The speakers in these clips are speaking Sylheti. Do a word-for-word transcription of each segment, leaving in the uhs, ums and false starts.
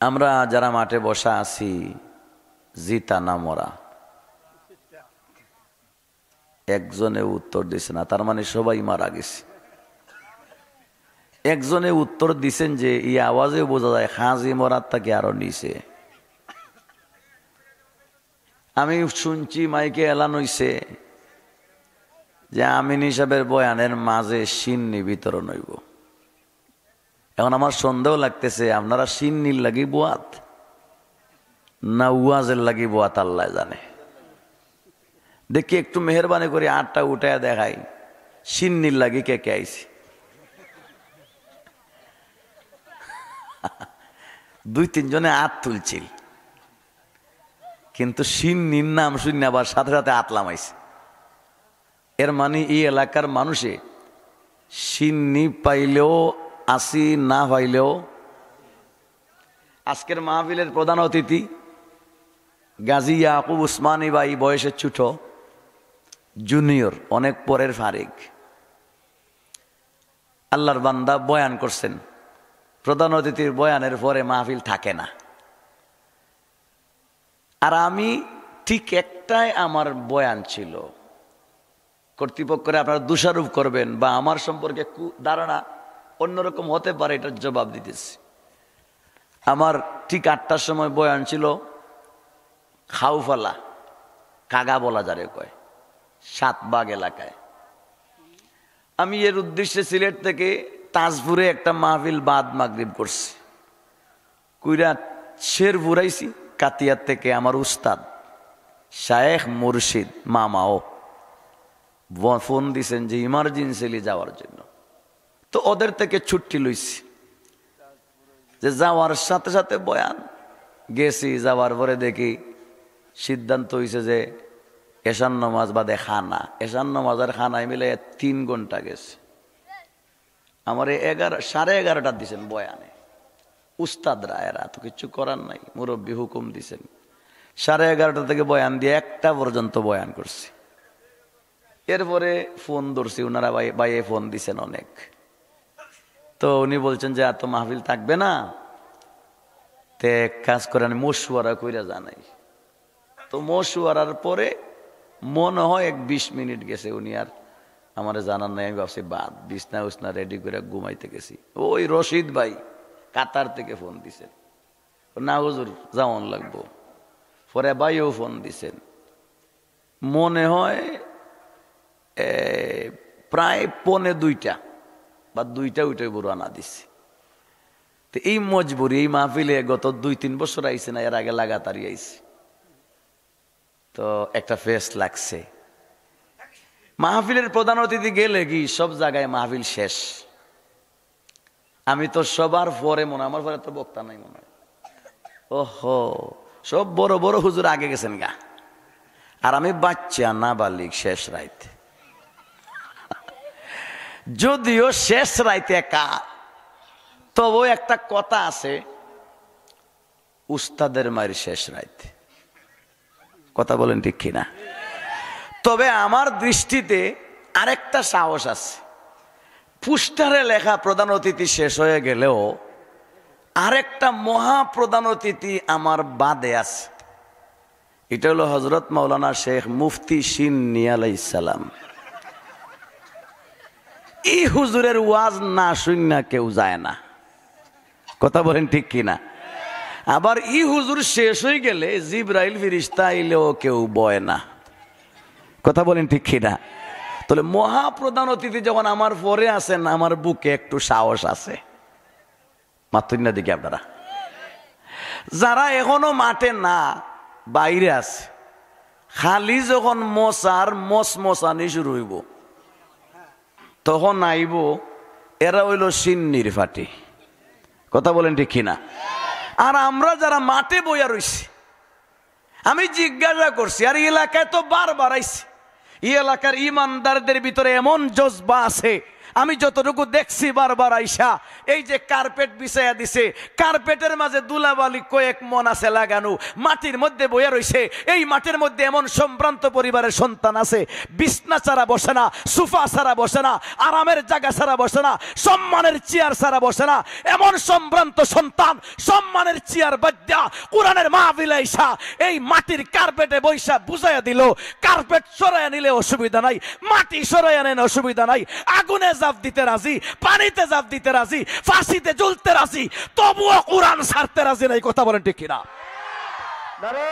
আমরা যারা মাঠে বসা আছি, জিতা না মরা? একজনে উত্তর দিছে না, তার মানে সবাই মারা গেছে। একজনে উত্তর দিছেন যে এই আওয়াজে বোঝা যায় হাজি মরার তাকে আরো নিচে। আমি শুনছি মাইকে এলান হইছে যে আমিন হিসাবের বয়ানের মাঝে শিন্নি বিতরণ হইব। এখন আমার সন্দেহ লাগতেছে, আপনারা শিন্নির লাগি বুয়াত না ওয়াজের লাগি বুয়াত, আল্লাহ জানে। দেখি একটু মেহেরবানি করে আটটা উঠাইয়া দেখাই, শিন্নির লাগি কে কে আইছে। দুই তিনজনে আত তুলছিল, কিন্তু শিন্নির নাম শুনে আবার সাথে সাথে আত লামাইছে। এর মানে এই এলাকার মানুষে শিন্নি পাইলেও আসি, না পাইলেও। আজকের মাহফিলের প্রধান অতিথি গাজী ইয়াকুব উসমানী ভাই, বয়সে ছোট, জুনিয়র, অনেক পরের ফারিক। আল্লাহর বান্দা বয়ান করছেন, প্রধান অতিথির বয়ানের পরে মাহফিল থাকে না। আর আমি ঠিক একটায় আমার বয়ান ছিল, কর্তৃপক্ষরে আপনারা দোষারোপ করবেন বা আমার সম্পর্কে কু-, ধারণা অন্যরকম হতে পারে, এটার জবাব দিতেছি। আমার ঠিক আটটার সময় বয়ান ছিল খাউফালা, কাগা বলা যারে কয়, সাতবাগ এলাকায়। আমি এর উদ্দেশ্যে সিলেট থেকে তাজপুরে একটা মাহফিল বাদ মাগরিব করছি। কুইরা শেরপুর আইছি, কাতিয়ার থেকে আমার উস্তাদ, শায়েখ মুর্শিদ মামাও ব-, ফোন দিছেন যে ইমার্জেন্সিলি যাওয়ার জন্য। তো ওদের থেকে ছুটি লইছি, যে যাওয়ার সাথে সাথে বয়ান। গেছি, যাওয়ার পরে দেখি সিদ্ধান্ত হইছে যে এশার নামাজ বাদে খানা, এশার নামাজ আর খানায় মিলে তিন ঘন্টা গেছে। আমারে এগারো, সাড়ে এগারোটা দিছেন বয়ানে। উস্তাদরা এরা তো কিচ্ছু করার নাই, মুরব্বী হুকুম দিছেন। সাড়ে এগারোটা থেকে বয়ান দিয়ে একটা পর্যন্ত বয়ান করছি। এরপরে ফোন ধরছি, ওনারা ভাই, ভাইয়ে ফোন দিছেন অনেক। তো উনি বলছেন যে আর তো মাহফিল থাকবে না, তে এক কাজ করে আমি মশুয়ারা কইরা জানাই। তো মশুয়ারার পরে মনে হয় এক বিশ মিনিট গেছে, উনি আর আমারে জানার নাই। আমি ভাবছি বাদ, বিছনা উছনা রেডি করে ঘুমাইতে গেছি। ওই রশিদ ভাই কাতার থেকে ফোন দিছেন, "না হুজুর, যাওয়ান লাগবো।" পরে ভাইও ফোন দিছেন, মনে হয় এ, প্রায় পৌনে দুইটা বা দুইটা উঠে রওনা দিছি। তো এই মজবুরি, এই মাহফিলে গত দুই তিন বছর আইছে না, এর আগে লাগাতারই আইছি। তো একটা ফেস লাগছে। মাহফিলের প্রধান অতিথি গেলে কি সব জায়গায় মাহফিল শেষ? আমি তো সবার পরে মনে হয়, আমার পরে তো বক্তা নাই মনে হয়। ওহো, সব বড় বড় হুজুর আগে গেছেন গা, আর আমি বাচ্চা নাবালিগ শেষ রাইত। যদিও শেষ রাইত একা, তবু একটা কথা আছে, উস্তাদের মায়ের শেষ রাইত। কথা বলেন ঠিক কিনা? তবে আমার দৃষ্টিতে আরেকটা সাহস আছে। পোস্টারে লেখা প্রধান অতিথি শেষ হয়ে গেলেও আরেকটা মহা প্রধান অতিথি আমার বাদে আছে। এটা হলো হযরত মাওলানা শেখ মুফতি শিন্নি আলাইহিস সালাম। এই হুজুরের ওয়াজ না শুননা কেউ যায় না। কথা বলেন ঠিক কিনা? আবার ই হুজুর শেষ হয়ে গেলে জিব্রাইল ফিরিস্তা আইলেও কেউ বয় না। কথা বলেন ঠিক কিনা? তাহলে মহাপ্রধান অতিথি যখন আমার পরে আছেন, আমার বুকে একটু সাহস আছে। মাতুন না দেখি আপনারা, যারা এখনো মাঠে না, বাইরে আছে, খালি যখন মশার মশমশানি শুরু হইব, তখন আইব, এরা হইল শিন্নির ফাটি। কথা বলেন ঠিক কিনা? আর আমরা যারা মাঠে বইয়া রইছি, আমি জিজ্ঞাসা করছি, আর এই এলাকায় তো বারবার আইছি, এই এলাকার ইমানদারদের ভিতরে এমন জজবা আছে, আমি যতটুকু দেখছি বারবার আইসা, এই যে কার্পেট বিছাইয়া দিছে, কার্পেটের মাঝে ধুলাবালি কয়েক মণ আছে লাগানো, মাটির মধ্যে বইয়া রইছে। এই মাটির মধ্যে এমন সম্ভ্রান্ত পরিবারের সন্তান আছে, বিছনা ছাড়া বসে না, সোফা ছাড়া বসে না, আরামের জায়গা ছাড়া বসে না, সম্মানের চেয়ার ছাড়া বসে না। এমন সম্ভ্রান্ত সন্তান, সম্মানের চেয়ার বাদ দিয়া কোরআনের মাহফিলে আইসা এই মাটির কার্পেটে বইসা বুঝাইয়া দিল, কার্পেট সরাইয়া নিলে অসুবিধা নাই, মাটি সরাইয়া নেন অসুবিধা নাই, আগুনে জাপ দিতে রাজি, পানিতে জাপ দিতে রাজি, ফাঁসিতে ঝুলতে রাজি, তবুও কোরআন ছাড়তে রাজি নাই। কথা বলেন ঠিক কিনা? নারে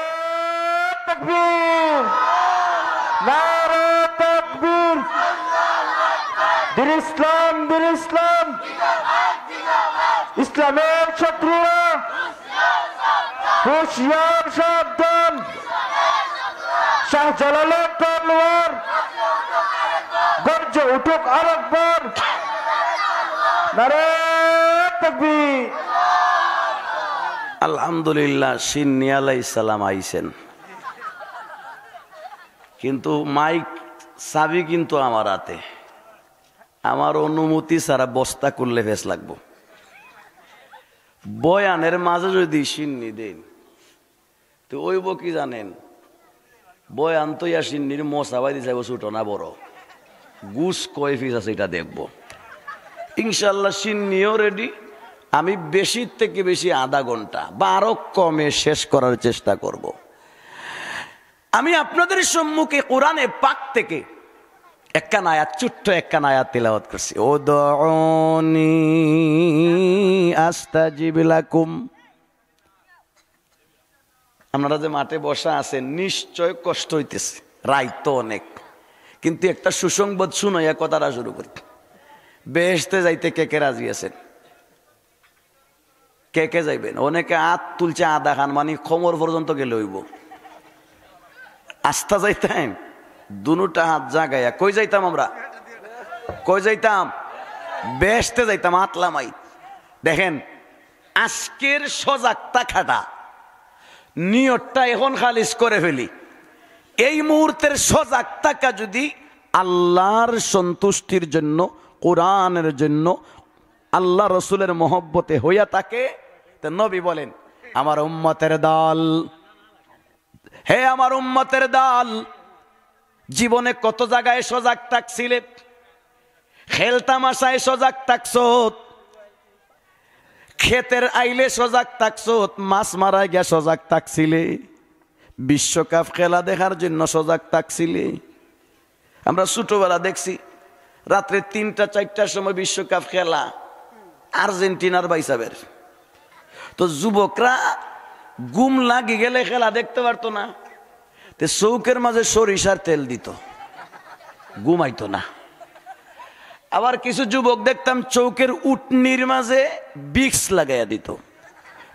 তাকবীর, নারে তাকবীর। বীর ইসলাম, বীর ইসলাম। ইসলামের শত্রুরা হুঁশিয়ার সাবধান। শাহজালালের তলোয়ার গর্জে উঠুক আরেকবার। নারে তাকবীর। আলহামদুলিল্লাহ, শিন্নি আলাইহিস সালাম আইছেন, কিন্তু মাইক চাবি কিন্তু আমার হাতে। আমার অনুমতি ছাড়া বস্তা খুললে ফেস লাগবো। বয়ানের মাঝে যদি শিন্নি দেন, তো অইবো কি জানেন? বয়ান তো ইয়া শিন্নির মোচা বায়দি যাইবো, ছোট না বড়, গুস কয় পিস আছে, এটা দেখবো। ইনশাল্লাহ, শিন্নিও রেডি। আমি বেশি থেকে বেশি আধা ঘন্টা বা আরো কমে শেষ করার চেষ্টা করব। আমি আপনাদের সম্মুখে কোরআনে পাক থেকে একখান আয়াত, ছোট্ট একখান আয়াত তিলাওয়াত করছি। উদউনি আস্তাজিব লাকুম। আপনারা যে মাঠে বসা আছেন, নিশ্চয় কষ্ট হইতেছে, রাইত তো অনেক, কিন্তু একটা সুসংবাদ শুনাইয়া কথাটা শুরু করি। বেহেশতে যাইতে কে কে রাজি আছেন? কে কে যাইবেন? অনেকে আত তুলছে আধা খান, মানে কোমর পর্যন্ত গেলে হইব। আস্তা যাইতাম, দুনুটা হাত জাগাইয়া। কই যাইতাম আমরা? কই যাইতাম? বেহেশতে যাইতাম, আত লামাই। দেখেন, আজকের সজাগ থাকাটা, নিয়তটা এখন খালিস করে ফেলি। এই মুহূর্তের সজাগ থাকা যদি আল্লাহর সন্তুষ্টির জন্য, কোরআনের জন্য, আল্লাহ রসুলের মহব্বতে হইয়া থাকে, তো নবী বলেন, "আমার উম্মতের দল, হে আমার উম্মতের দল, জীবনে কত জায়গায় সজাগ থাকছিলে? খেল তামাশায় সজাগ থাকছত, খেতের আইলে সজাগ থাকছত, মাছ মারায় গিয়া সজাগ থাকছিলে, বিশ্বকাপ খেলা দেখার জন্য সজাগ থাকছিলে।" আমরা ছোটবেলা দেখছি, রাত্রে তিনটা চারটার সময় বিশ্বকাপ খেলা, আর্জেন্টিনার ভাইসাবের। তো যুবকরা ঘুম লাগি গেলে খেলা দেখতে পারতো না, তে চৌকের মাঝে সরিষার তেল দিত, ঘুমাইতো না। আবার কিছু যুবক দেখতাম চৌকের উটনির মাঝে ভিক্স লাগাইয়া দিত,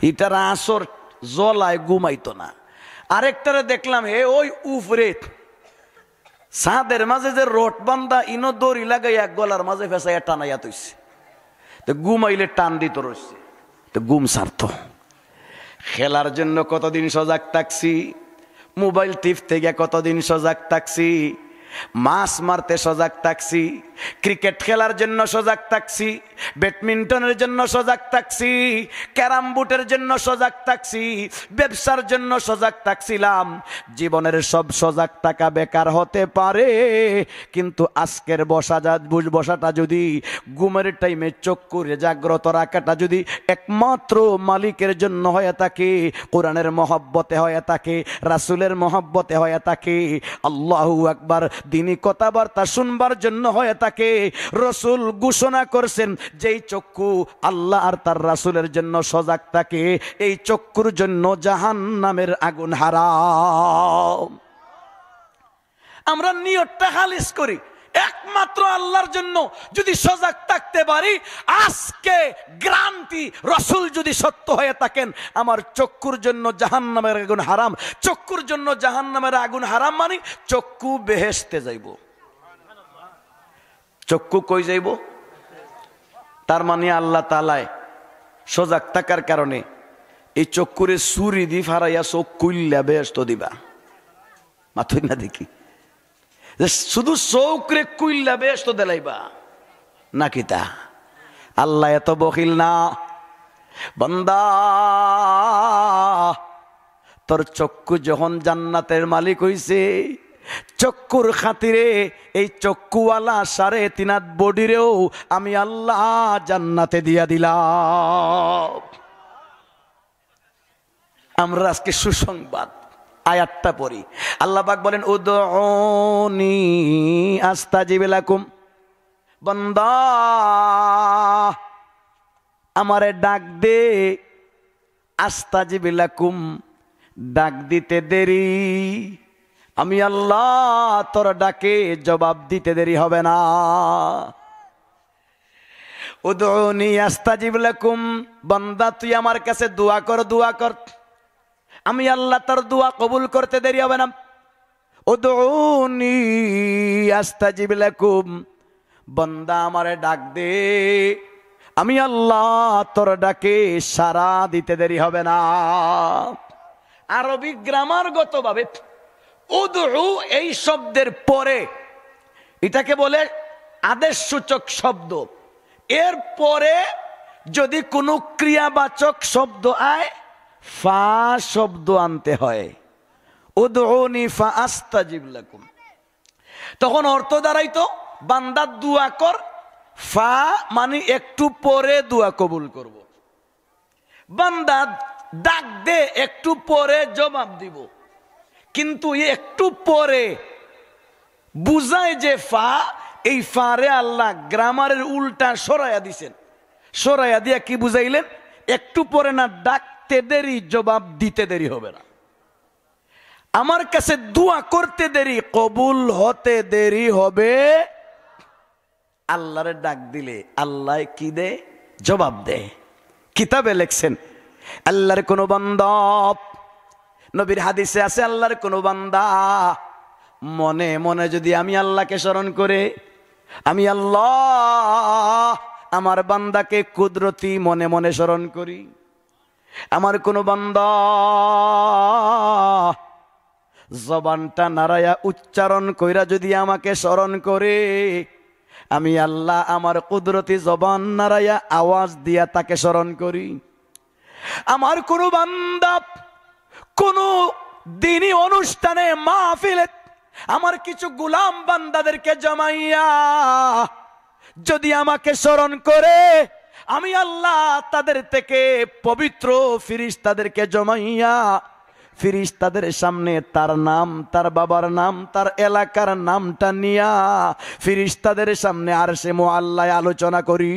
ইটার আসর জ্বলায়, ঘুমাইতো না। আরেকটারে দেখলাম, হে ওই উপরে ছাদের মাঝে যে রড বান্ধা, ইনো দড়ি লাগাইয়া গলার মাঝে ফেসাইয়া টানাইয়া থইছে, তো ঘুমাইলে টান দিত রইছে, তো ঘুম ছাড়তো। খেলার জন্য কতদিন সজাগ থাকছি, মোবাইল টিপতে গিয়া কতদিন সজাগ থাকছি, মাছ মারতে সজাগ থাকছি, ক্রিকেট খেলার জন্য সজাগ থাকছি, ব্যাডমিন্টনের জন্য সজাগ থাকছি, ক্যারাম বোর্ডের জন্য সজাগ থাকছি, ব্যবসার জন্য সজাগ থাকছিলাম। জীবনের সব সজাগ থাকা বেকার হতে পারে, কিন্তু আজকের বসা যা-, বুঝ-, বসাটা যদি ঘুমের টাইমে চক্ষুরে জাগ্রত রাখাটা যদি একমাত্র মালিকের জন্য হয়ে থাকে, কোরআনের মহব্বতে হয়ে থাকে, রাসূলের মহব্বতে হয়ে থাকে, আল্লাহু আকবার, দিনী কথাবার্তা শুনবার জন্য হয়ে থাকে, রসুল ঘোষণা করছেন, যেই চক্ষু আল্লাহ আর তার রাসূলের জন্য সজাগ থাকে, এই চক্ষুর জন্য জাহান্নামের আগুন হারাম। আমরা নিয়তটা খালিস করি একমাত্র আল্লাহর জন্য। যদি সজাগ থাকতে পারি, আজকে গ্যারান্টি, রসুল যদি সত্য হয়ে থাকেন, আমার চক্ষুর জন্য জাহান্নামের আগুন হারাম। চক্ষুর জন্য জাহান্নামের আগুন হারাম মানে চক্ষু বেহেশতে যাইব। চক্ষু কই যাইব? তার মানে আল্লাহ তাআলায় সজাগ থাকার কারণে এই চক্ষুরে ছুরি দি ফারাইয়া চোখ খুইল্লা বেহেশত দিবা। মাতইন না দেখি, যে শুধু চোখরে খুইল্লা বেহেশত দিলাইবা। না কিতা? আল্লাহ এত বখিল না। বান্দা, তোর চক্ষু যখন জান্নাতের মালিক হইছে, চক্ষুর খাতিরে এই চক্ষুওয়ালা সাড়ে তিন হাত বডিরেও আমি আল্লাহ জান্নাতে দিয়া দিলাম। আমরা আজকে সুসংবাদ, আয়াতটা পড়ি। আল্লাহ পাক বলেন, "উদউনি আস্তাজিব লাকুম।" বান্দা, আমারে ডাক দে, আস্তাজিব লাকুম, ডাক দিতে দেরি, আমি আল্লাহ তোর ডাকে জবাব দিতে দেরি হবে না। উদউনি আস্তাজিব লাকুম, বান্দা তুই আমার কাছে দোয়া কর, দোয়া কর, আমি আল্লাহ তোর দোয়া কবুল করতে দেরি হবে না। উদউনি আস্তাজিব লাকুম, বান্দা আমারে ডাক দে, আমি আল্লাহ তোর ডাকে সাড়া দিতে দেরি হবে না। আরবি গ্রামারগতভাবে উদউ এই শব্দের পরে, এটাকে বলে আদেশসূচক শব্দ। এর পরে যদি কোনো ক্রিয়াবাচক শব্দ আয়, ফা শব্দ আনতে হয়। উদউনি ফা আস্তাজিব লাকুম। তখন অর্থ দাঁড়াইতো, বান্দা দোয়া কর, ফা মানে একটু পরে দোয়া কবুল করব। বান্দা ডাক দে, একটু পরে জবাব দিব। কিন্তু এই একটু পরে বুঝায় যে ফা, এই ফারে আল্লাহ গ্রামারের উল্টা সরাইয়া দিছেন। সরাইয়া দিয়া কি বুঝাইলেন? একটু পরে না, ডাকতে দেরি, জবাব দিতে দেরি হবে না। আমার কাছে দোয়া করতে দেরি, কবুল হতে দেরি হবে। আল্লাহরে ডাক দিলে আল্লাহ কি দে? জবাব দে। কিতাবে লেখছেন, আল্লাহর কোনো বান্দা, নবীর হাদিসে আছে, আল্লাহর কোনো বান্দা মনে মনে যদি আমি আল্লাহকে স্মরণ করে, আমি আল্লাহ আমার বান্দাকে কুদরতি মনে মনে স্মরণ করি। আমার কোনো বান্দা জবানটা নাড়াইয়া উচ্চারণ কইরা যদি আমাকে স্মরণ করে, আমি আল্লাহ আমার কুদরতি জবান নাড়াইয়া আওয়াজ দিয়া তাকে স্মরণ করি। আমার কোনো বান্দা কোনো দিনই অনুষ্ঠানে, মাহফিলে আমার কিছু গোলাম বান্দাদেরকে জমাইয়া যদি আমাকে স্মরণ করে, আমি আল্লাহ তাদের থেকে পবিত্র ফিরিস্তাদেরকে জমাইয়া ফিরিস্তাদের সামনে তার নাম, তার বাবার নাম, তার এলাকার নামটা নিয়া ফিরিস্তাদের সামনে আরশে মুআল্লায় আলোচনা করি।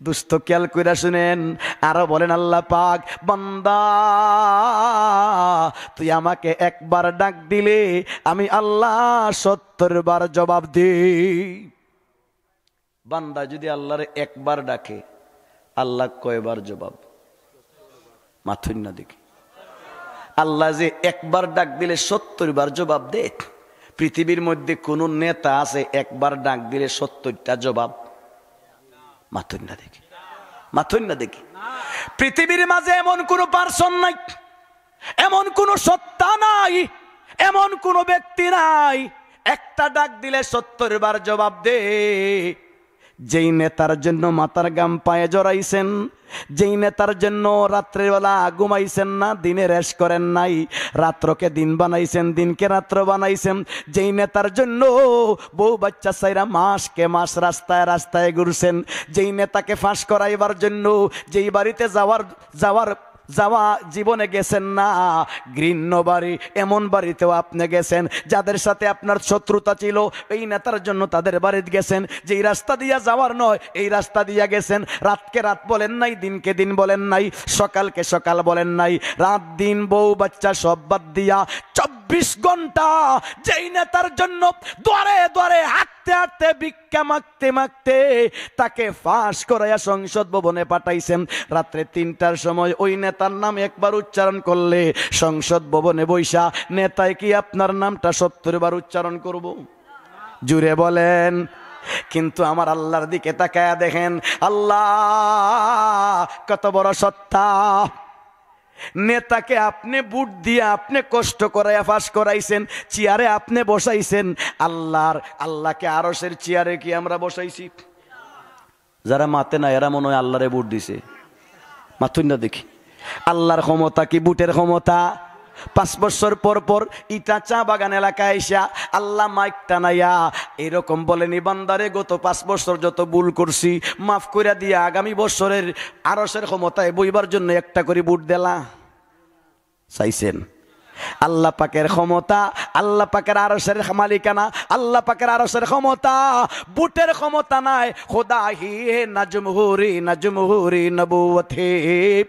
দোস্ত, খেয়াল কইরা শুনেন, আরো বলেন আল্লাহ পাক, বান্দা, তুই আমাকে একবার ডাক দিলে আমি আল্লাহ সত্তর বার জবাব দেই। বান্দা যদি আল্লাহরে একবার ডাকে, আল্লাহ কয়বার জবাব? মাথুন না দেখি। আল্লাহ যে একবার ডাক দিলে সত্তর বার জবাব দে, পৃথিবীর মধ্যে কোনো নেতা আছে একবার ডাক দিলে সত্তরটা জবাব? মাথুন না দেখি, মাথুন না দেখি। পৃথিবীর মাঝে এমন কোনো পার্সন নাই, এমন কোনো সত্তা নাই, এমন কোনো ব্যক্তি নাই, একটা ডাক দিলে সত্তর বার জবাব দে। যেই নেতার জন্য মাথার ঘাম পায়ে জড়াইছেন, যেই নেতার জন্য রাত্রেবেলা ঘুমাইছেন না, দিনে রেশ করেন নাই, রাত্রকে দিন বানাইছেন, দিনকে রাত্র বানাইছেন, যেই নেতার জন্য বউ বাচ্চা ছাইরা মাসকে মাস রাস্তায় রাস্তায় ঘুরছেন, যেই নেতাকে ফাঁস করাইবার জন্য যেই বাড়িতে যাওয়ার যাওয়ার যাওয়া জীবনে গেছেন না, ঘৃণ্য বাড়ি, এমন বাড়িতেও আপনি গেছেন, যাদের সাথে আপনার শত্রুতা ছিল, এই নেতার জন্য তাদের বাড়িত গেছেন, যেই রাস্তা দিয়া যাওয়ার নয়, এই রাস্তা দিয়া গেছেন। রাতকে রাত বলেন নাই, দিনকে দিন বলেন নাই, সকালকে সকাল বলেন নাই, রাত দিন বউ বাচ্চা সব বাদ দিয়া চব্বিশ ঘন্টা যেই নেতার জন্য দুয়ারে দুয়ারে হাঁটতে হাঁটতে ভিক্ষা মাগতে মাগতে তাকে ফাঁস করাইয়া সংসদ ভবনে পাঠাইছেন। রাত্রে তিনটার সময় ওই নেতার নাম একবার উচ্চারণ করলে সংসদ ভবনে বইসা নেতায় কি আপনার নামটা সত্তর বার উচ্চারণ করব? জুরে বলেন। কিন্তু আমার আল্লাহর দিকে তাকায়া দেখেন, আল্লাহ কত বড় সত্তা। নেতাকে আপনে ভোট দিয়া আপনে কষ্ট করাইয়া পাস করাইছেন, চেয়ারে আপনে বসাইছেন। আল্লাহর, আল্লাহকে আরশের চেয়ারে কি আমরা বসাইছি? যারা মাতে না, এরা মনে হয় আল্লাহরে ভোট দিছে। মাতুন না দেখি। আল্লাহর ক্ষমতা কি ভোটের ক্ষমতা? পাঁচ বছর পর পর ইটা চা বাগান এলাকায় আইসা আল্লাহ মাইক টানাইয়া এরকম বলেনি, "বান্দারে, গত পাঁচ বছর যত ভুল করছি, মাফ কইরা দিয়া আগামী বছরের আরশের ক্ষমতায় বইবার জন্য একটা করে ভোট দেলা।" চাইছেন? আল্লাহ পাকের ক্ষমতা, আল্লাহ পাকের আরশের মালিকানা, আল্লাহ পাকের আরশের ক্ষমতা, ভোটের ক্ষমতা নাই। خدا ہی ہے، نہ جمہوری، نہ جمہوری نبوت ہے۔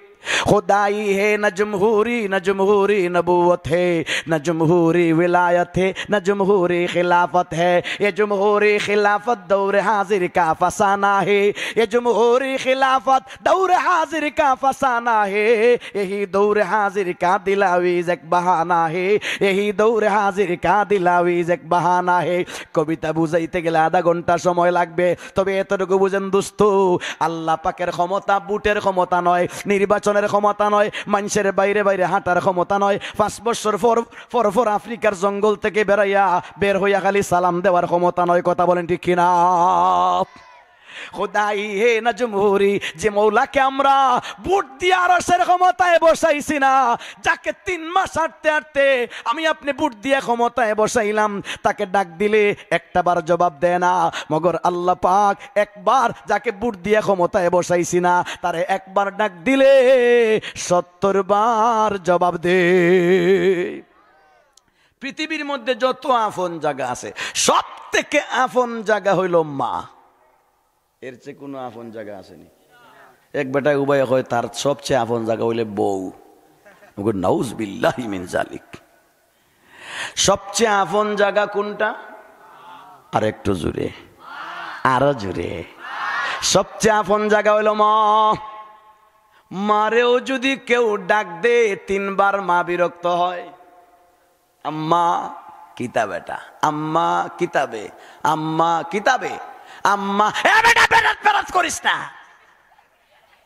خدا ہی ہے، نہ جمہوری، نہ جمہوری نبوت ہے، نہ جمہوری ولایت ہے، نہ جمہوری خلافت ہے۔ یہ جمہوری خلافت دور حاضر کا فسانہ ہے۔ یہ جمہوری خلافت دور حاضر کا فسانہ ہے۔ یہی دور حاضر کا دلاویز ایک بہانہ ہے۔ یہی دور حاضر کا دلاویز ایک بہانہ ہے۔ কবিতা বুঝাইতে গেলে আধা ঘন্টা সময় লাগবে, তবে এতটুকু বুঝেন দোস্ত, আল্লাহ পাকের ক্ষমতা ভোটের ক্ষমতা নয়, নির্বাচনের ক্ষমতা নয়, মানুষের বাইরে বাইরে হাঁটার ক্ষমতা নয়। পাঁচ বছর পর পর পর আফ্রিকার জঙ্গল থেকে বেরাইয়া বের হইয়া খালি সালাম দেওয়ার ক্ষমতা নয়। কথা বলেন ঠিক কিনা? খোদাই হে না জমহুরি, যে মৌলাকে আমরা ভোট দিয়ে আরশের ক্ষমতায় বসাইছি না, যাকে তিন মাস আটতে আটতে আমি আপনি ভোট দিয়ে ক্ষমতায় বসাইলাম, তাকে ডাক দিলে একটা বার জবাব দেয় না। মগর আল্লাহ পাক একবার যাকে ভোট দিয়ে ক্ষমতায় বসাইছি না, তারে একবার ডাক দিলে সত্তর বার জবাব দে। পৃথিবীর মধ্যে যত আপন জায়গা আছে, সব থেকে আপন জায়গা হইল মা। এর চেয়ে কোনো আপন জায়গা আছেনি? এক বেটায় উবাইয়া কয়, তার সবচেয়ে আপন জায়গা হইলে বউ। ওগো, নাউজুবিল্লাহি মিন জালিক। সবচেয়ে আপন জায়গা কোনটা? আর একটু জোরে, আরো জোরে। সবচেয়ে আপন জায়গা হইল মা। মারেও যদি কেউ ডাক দে, তিনবার মা বিরক্ত হয়। আম্মা, কিতা বেটা? আম্মা, কিতাবে? আম্মা, কিতাবে? আম্মা, এ বেটা, বেরাত বেরাত করিস না।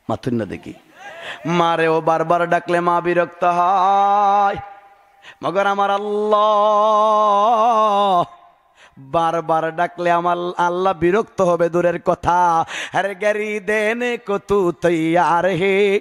মাতুন না দেখি। মারেও বারবার ডাকলে মা বিরক্ত হয়। মগর আমার আল্লাহ বারবার ডাকলে আমার আল্লাহ বিরক্ত হবে দূরের কথা। হর গরি দেনে কো তু তৈয়ার হে,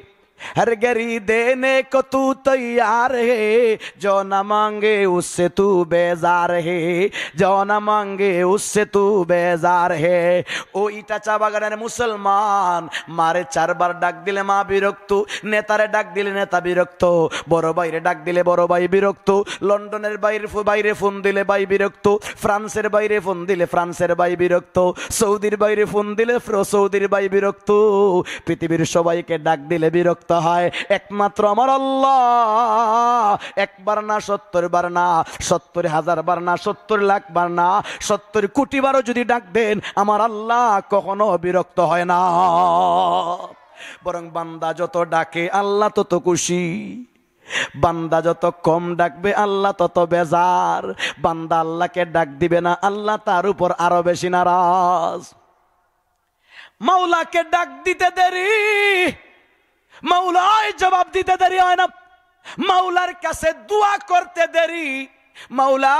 হর গরি দেনে কো তু তৈয়ার হে, জো না মাঙ্গে উসসে তু বেজার হে, জো না মাঙ্গে উসসে তু বেজার হে। ও ইটা চা বাগানের মুসলমান, মারে চারবার ডাক দিলে মা বিরক্ত, নেতারে ডাক দিলে নেতা বিরক্ত, বড় ভাইরে ডাক দিলে বড় ভাই বিরক্ত, লন্ডনের বাইরে ফো-, বাইরে ফোন দিলে ভাই বিরক্ত, ফ্রান্সের বাইরে ফোন দিলে ফ্রান্সের ভাই বিরক্ত, সৌদির বাইরে ফোন দিলে ফ্র-, সৌদির ভাই বিরক্ত। পৃথিবীর সবাইকে ডাক দিলে বিরক্ত হয়, একমাত্র আমার আল্লাহ একবার না, সত্তর বার না, সত্তর হাজার বার না, সত্তর লাখ বার না, সত্তর কোটি বারও যদি ডাক দেন, আমার আল্লাহ কখনো বিরক্ত হয় না। বরং বান্দা যত ডাকে, আল্লাহ তত খুশি। বান্দা যত কম ডাকবে, আল্লাহ তত বেজার। বান্দা আল্লাহকে ডাক দিবে না, আল্লাহ তার উপর আরো বেশি নারাজ। মাওলাকে ডাক দিতে দেরি, মাওলায় জবাব দিতে দেরি হয় না। মাওলার কাছে দোয়া করতে দেরি, মাওলা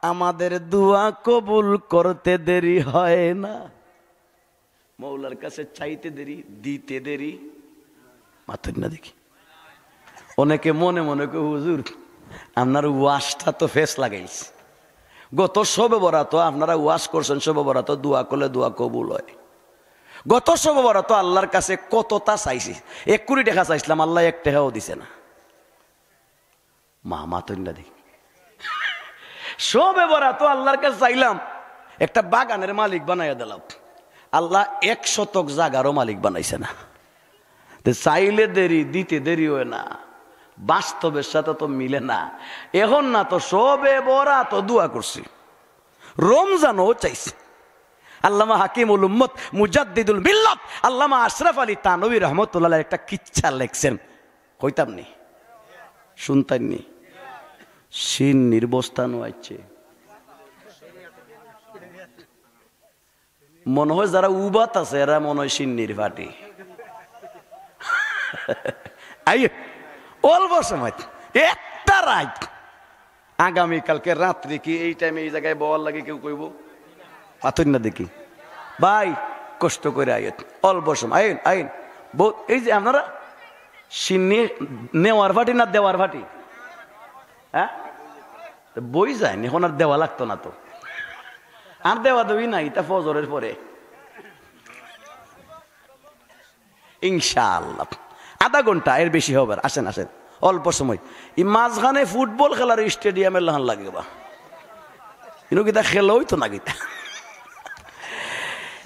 আমাদের দোয়া কবুল করতে দেরি হয় না। মৌলার কাছে চাইতে দেরি, দিতে দেরি। মাতুন না দেখি। অনেকে মনে মনে কয়, "হুজুর, আপনার ওয়াজটা তো ফেস লাগাইছে। গত শবে বরাত আপনারা ওয়াজ করছেন, শবে বরাত দোয়া করলে দোয়া কবুল হয়। গত শবে বরাত আল্লাহর কাছে কততা চাইছি, এক কোটি টাকা চাইছিলাম, আল্লাহ এক টাকাও দিছে না।" মা, মাতুন না দেখি। শবে বরাত আল্লাহর কাছে চাইলাম, একটা বাগানের মালিক বানাইয়া দিলাম। আল্লাহ এক শতক জাগারও মালিক বানাইছে না। তে চাইলে দেরি, দিতে দেরি হয় না, বাস্তবের সাথে তো মিলে না। এখন না তো শবে বরাত দোয়া করছি, রমজানও চাইছি। আল্লামা হাকিমুল উম্মত, মুজাদ্দিদুল মিল্লাত, আল্লামা আশরাফ আলী থানভী রহমতুল্লাহ আলাইহি একটা কিচ্ছা লেখছেন, কইতাম নি, শুনতাম নি। শিন্নির বস্তা নু আইছে। মনে হয় যারা উবাত আছে, এরা মনে হয় শিন্নির ফাটি। আইন, অল্প সময়, একটা রাইত। আগামীকালকে রাত্রে কি এই টাইমে এই জাগায় বওয়ার লাগি কেউ কইবো? পাতইন না দেখি। ভাই, কষ্ট করি আইন, অল্প সময়, আইন, আইন। বউ, এই যে আপনারা সিন্নি নেওয়ার পার্টি না দেওয়ার পার্টি? হ্যাঁ? তো বই যায়নি, এখন আর দেওয়া লাগতো না তো। আর দেওয়া দেওয়ি নাই, ইতা ফজরের পরে। ইনশাআল্লাহ। আধা ঘন্টা, এর বেশি হবে না। আসেন, আসেন, অল্প সময়। ই মাঝখানে ফুটবল খেলার স্টেডিয়ামের লাখান লাগে বা। ইনো কিতা খেলা অইতো না কিতা?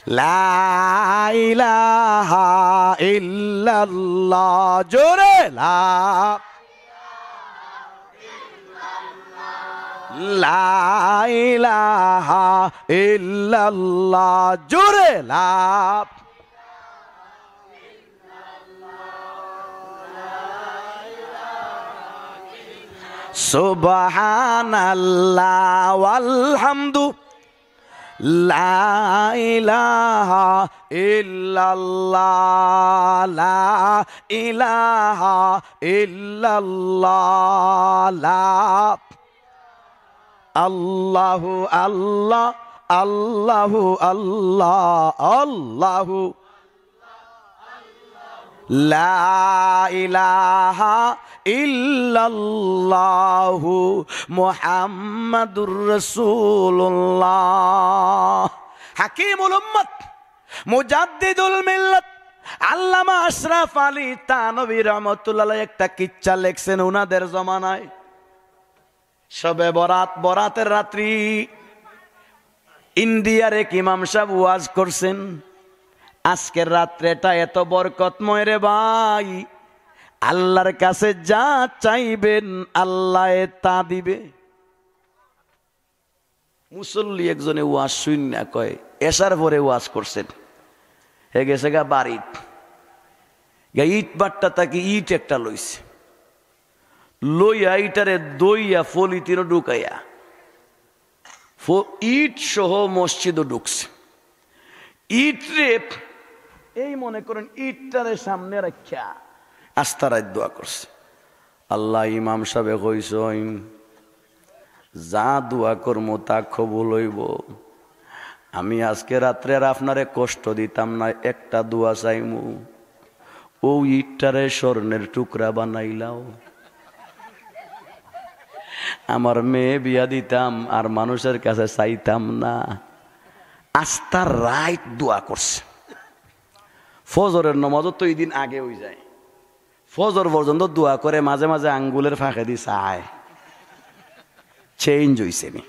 লা ইলাহা ইল্লাল্লাহ, জোরে লা। লা ইলাহা ইল্লাল্লাহ, জোরে লা। সুবহানাল্লাহ ওয়াল হামদু। লা ইলাহা ইল্লাল্লাহ, লা ইলাহা ইল্লাল্লাহ, লা। আল্লাহু আল্লাহ, আল্লাহু আল্লাহ, আল্লাহু। লা ইলাহা ইল্লাল্লাহু মুহাম্মাদুর রাসূলুল্লাহ। হাকিমুল উম্মত, মুজাদ্দিদুল মিল্লাত, আল্লামা আশরাফ আলী থানভী রহমতুল্লাহ আলাইহি একটা কিচ্ছা লেখছেন ওনাদের জমানায়। শবে বরাত, বরাতের রাত্রি, ইন্ডিয়ার এক ইমাম সাহেব ওয়াজ করছেন, "আজকের রাত্রেটা এত বরকতময় রে ভাই, আল্লাহর কাছে যা চাইবেন আল্লায় তা দিবে।" মুসল্লি একজনে ওয়াজ শুইন্না কয়, এশার পরে ওয়াজ করছেন, হে গেছে গা বাড়িত, গিয়া ইট ভাট্টা থাকি ইট একটা লইছে, লইয়া ইটারে দইয়া ফলিতিনো ঢুকাইয়া ফ-, ইট সহ মসজিদও ঢুকছে। ইট রে, এই মনে করেন ইটটারে সামনে রাখিয়া আস্তা রাইত দোয়া করছে। আল্লাহ, ইমাম সাহেবে কইছইন, যা দোয়া করমু তা কবুল অইবো। আমি আজকে রাত্রে আর আপনারে কষ্ট দিতাম না, একটা দোয়া চাইমু, অউ ইটটারে স্বর্ণের টুকরা বানাইলাও। আমার মেয়ে বিয়া দিতাম, আর মানুষের কাছে চাইতাম না। আস্তা রাইত দোয়া করছে। ফজরের নামাজও তো এই দিন আগে অই যায়। ফজর পর্যন্ত দোয়া করে, মাঝে মাঝে আঙ্গুলের ফাঁকেদি চায়, চেঞ্জ অইছে নি।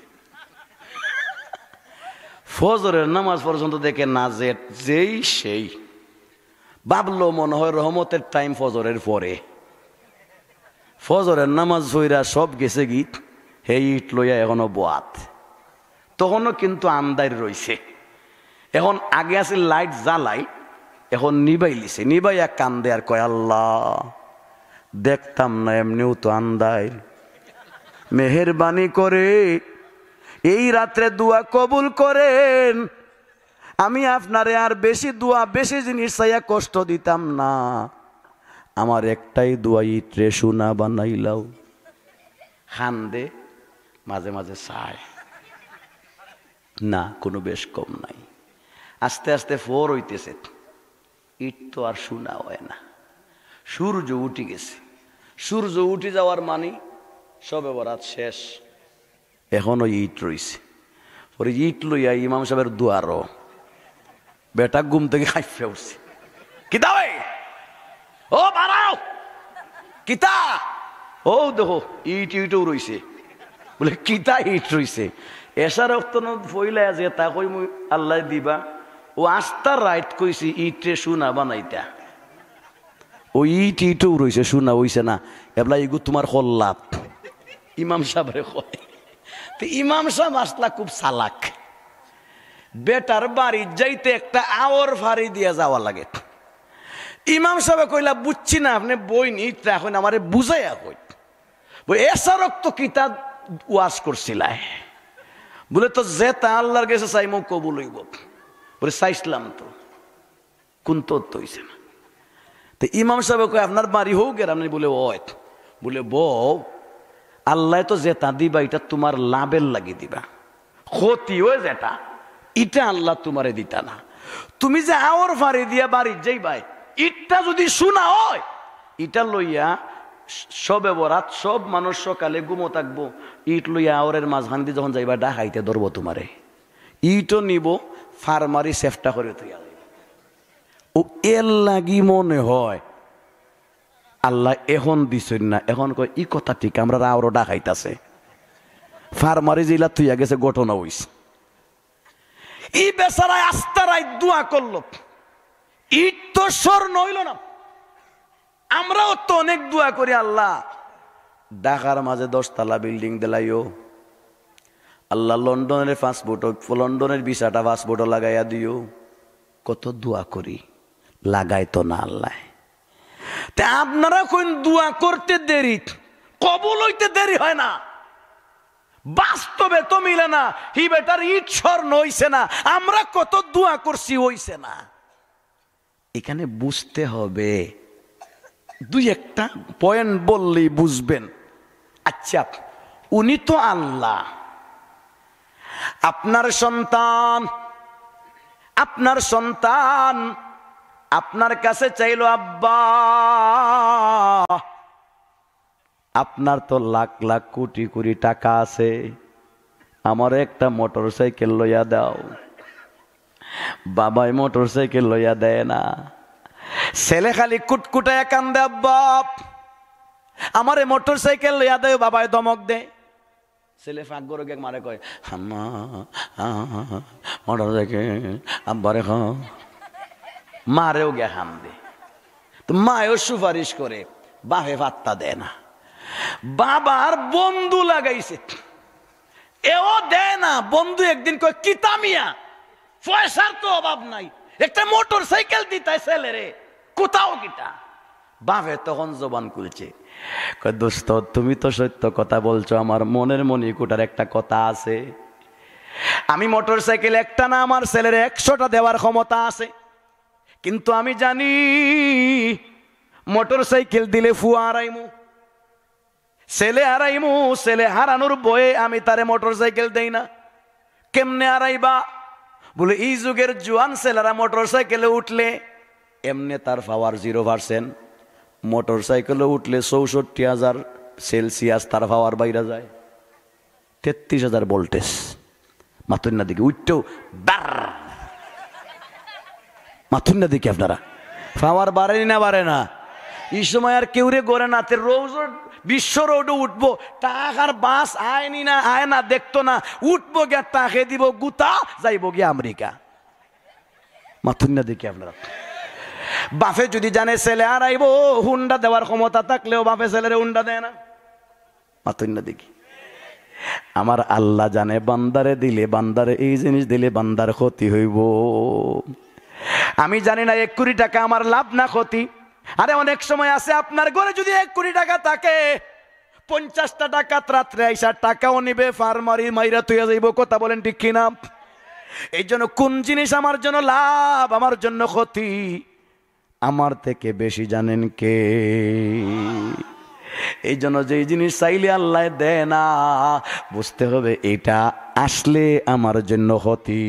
ফজরের নামাজ পর্যন্ত দেখে না, যে যেই সেই। ভাবলো মনে হয় রহমতের টাইম ফজরের পরে। ফজরের নামাজ পইরা সব গেছে গি, হে ইট লইয়া এখনো বওয়াত। তখনও কিন্তু আন্দাইর রইছে। এখন আগে আছিল লাইট জ্বালাই, এখন নিবাইলিছে। নিবাইয়া কান্দে আর কয়, "আল্লাহ, দেখতাম না, এমনেউ তো আন্দাইর। মেহেরবানি করে এই রাত্রে দোয়া কবুল করেন। আমি আপনারে আর বেশি দোয়া, বেশি জিনিস চাইয়া কষ্ট দিতাম না। আমার একটাই দোয়া, ইটরে সোনা বানাইলাও।" কান্দে, মাঝে মাঝে চায়। না, কোনো বেশ কম নাই। আস্তে আস্তে ফজর অইতেছে, ইট তো আর সোনা হয় না। সূর্য উঠি গেছে। সূর্য উঠি যাওয়ার মানে শবে বরাত শেষ, এখনো ইট রইছে। পরে ইট লইয়া ইমাম সাহেবের দুয়ারো বেটা ঘুম থাকি হাইফিয়া উঠছে। "কিতা বে? ও বাড়াও! কিতা?" "ও দেখো, ইট ইটও রইছে।" বলে, "কিতা ইট রইছে? এশার অক্ত নু পইলা যেতা কইমু আল্লায় দিবা, অউ আস্তা রাইত কইছি ইটরে সোনা বানাইতা। অউ ইট ইটও রইছে, সোনা অইছে না। এবলা ইগু তুমার কল্লাত।" ইমাম সাহেবরে কয়। তে ইমাম সাহেব আছলা খুব চালাক। বেটার বাড়িত যাইতে একটা আওর ফাড়ি দিয়া যাওয়া লাগে। ইমাম সাহেবে কইলা, "বুঝছি না, আপনে বইন ইট রাখইন, আমারে বুঝাইয়া কইন।" বলে, "এশার অক্ত কিতা ওয়াজ করছিলায়?" বলে, "তো যেতা আল্লার গেছে চাইমু কবুল অইবো।" বলে, "চাইছলাম তো, কুন্তা তো অইছে না।" তে ইমাম সাবে কয়, "আপনার বাড়ি হউ গেরাম নি?" বুলে, "অয়।" বুলে, "বউ, আল্লায় তো যেতা দিবা, ইটা তুমার লাভর লাগি দিবা, ক্ষতি অয় যেটা, ইটা আল্লায় তুমারে দিতা না। তুমি যে আওর ফাড়ি দিয়া বাড়িত যাইবায়, ইটা যুদি সোনা অয়, ইটা লইয়া শবে বরাত সব মানুষ সকালে ঘুমো থাকবো, ইট লইয়া আওরের মাঝখান দি যখন যাইবা, ডাকাইতে ধরবো তুমারে, ইটও নিবো, ফাড় মারি সেফটা করি থইয়া যাইবো।" অউ এর লাগি মনে হয় আল্লায় এখন দিছইন না, এখন কয়, "ই কথা ঠিক, আমরার আওরও ডাকাইত আছে।" ফাড় মারি যেলা থইয়া গেছে, ঘটনা অইছে। ই বেচারায় আস্তা রাইত দোয়া করলো, ইট তো স্বর্ণ অইলো না। আমরাও তো অনেক দোয়া করি, "আল্লাহ, ঢাকার মাঝে দশতলা বিল্ডিং দিলাইও, আল্লাহ, লন্ডনের পাসপোর্টও, লন্ডনের ভিসাটা পাসপোর্টও লাগাইয়া দিও।" কত দোয়া করি, লাগাইতো না আল্লায়। তে আপনারা কইন দোয়া করতে দেরি, কবুল অইতে দেরি হয় না, বাস্তবে তো মিলে না। হি বেটার ইট স্বর্ণ অইছে না, আমরা কত দোয়া করছি, অইছে না। এখানে বুঝতে হবে, দুই একটা পয়েন্ট বললেই বুঝবেন। আচ্ছা, উনি তো আল্লাহ, আপনার সন্তান, আপনার সন্তান আপনার কাছে চাইলো, "আব্বা, আপনার তো লাখ লাখ কোটি কোটি টাকা আছে, আমারে একটা মোটরসাইকেল লইয়া দাও।" বাবায় মোটরসাইকেল লইয়া দেয় না। ছেলে খালি কুটকুটাইয়া কান্দে, "আব্বা, আমারে মোটরসাইকেল লইয়া দেও।" বাবায় ধমক দেয়। ছেলে ফাঁক ঘরো গিয়া মারে কয়, "আম্মা, আ, মোটরসাইকেল, আব্বারে খাও।" মারেও গিয়া কান্দে। তো মায়ও সুপারিশ করে, বাপে পাত্তা দেয় না। বাবার বন্ধু লাগাইছে, এও দেয় না। বন্ধু একদিন কয়, "কিতা মিয়া, পয়সার তো অভাব নাই, একটা মোটরসাইকেল দিতায় ছেলেরে, কোথাও কিতা?" বাপে তখন জবান খুলছে, কয়, "দোস্ত, তুমি তো সত্য কথা বলছো, আমার মনের মণিকোঠার একটা কথা আছে। আমি মোটরসাইকেল একটা না, আমার ছেলেরে একশোটা দেওয়ার ক্ষমতা আছে, কিন্তু আমি জানি মোটরসাইকেল দিলে ফুয়া হারাইমু, ছেলে হারাইমু, ছেলে হারানোর ভয়ে আমি তারে মোটরসাইকেল দেই না।" "কেমনে হারাইবা?" বলে, "এই যুগের জুয়ান ছেলেরা মোটরসাইকেলে উঠলে এমনে তার পাওয়ার জিরো পার্সেন্ট, মোটরসাইকেলে উঠলে চৌষট্টি হাজার সেলসিয়াস তার পাওয়ার বাইরা যায়, তেত্রিশ হাজার ভোল্টেজ।" মাতুন না দেখি, উঠতেও বার। মাতুন না দেখি আপনারা, পাওয়ার বাড়ে নি না বাড়ে না? ই সময় আর কেউরে গড়ে না। তে রোজ বিশ্ব রোডে উঠবো, ট্রাক আর বাস আয় নি না আয় না দেখতো না, উঠবো গিয়া ট্রাকে দিবো গুতা, যাইবো গিয়া আমেরিকা। মাতুন না দেখি আপনারা। বাপে যদি জানে ছেলে হারাইবো, হুন্ডা দেওয়ার ক্ষমতা থাকলেও বাপে ছেলেরে হুন্ডা দেয় না। মাতুন না দেখি। আমার আল্লাহ জানে বান্দারে দিলে, বান্দারে এই জিনিস দিলে বান্দার ক্ষতি হইবো। আমি জানি না এক কোটি টাকা আমার লাভ না ক্ষতি। আরে, অনেক সময় আছে আপনার ঘরে যদি এক কোটি টাকা থাকে, পঞ্চাশটা ডাকাত রাত্রে আইসা টাকাও নিবে, ফাড় মারি মাইরা থইয়া যাইবো। কথা বলেন ঠিক কিনা? এই জন্য কোন জিনিস আমার জন্য লাভ, আমার জন্য ক্ষতি, আমার থেকে বেশি জানেন কে? এই জন্য যেই জিনিস চাইলে আল্লায় দেয় না, বুঝতে হবে এটা আসলে আমার জন্য ক্ষতি।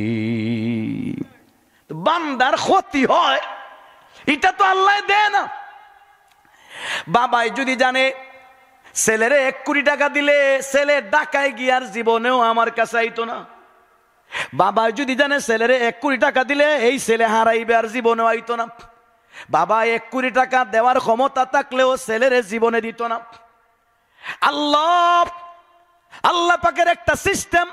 তো বান্দার ক্ষতি হয়, এটা তো আল্লায় দেয় না। বাবায় যদি জানে ছেলেরে এক কোটি টাকা দিলে ছেলে ঢাকায় গিয়া আর জীবনেও আমার কাছে আইতো না, বাবায় যদি জানে ছেলেরে এক কোটি টাকা দিলে এই ছেলে হারাইবে আর জীবনেও আইতো না, বাবা এক কোটি টাকা দেওয়ার ক্ষমতা থাকলেও ছেলেরে জীবনে দিত না। আল্লাহ, আল্লাহ পাকের একটা সিস্টেম,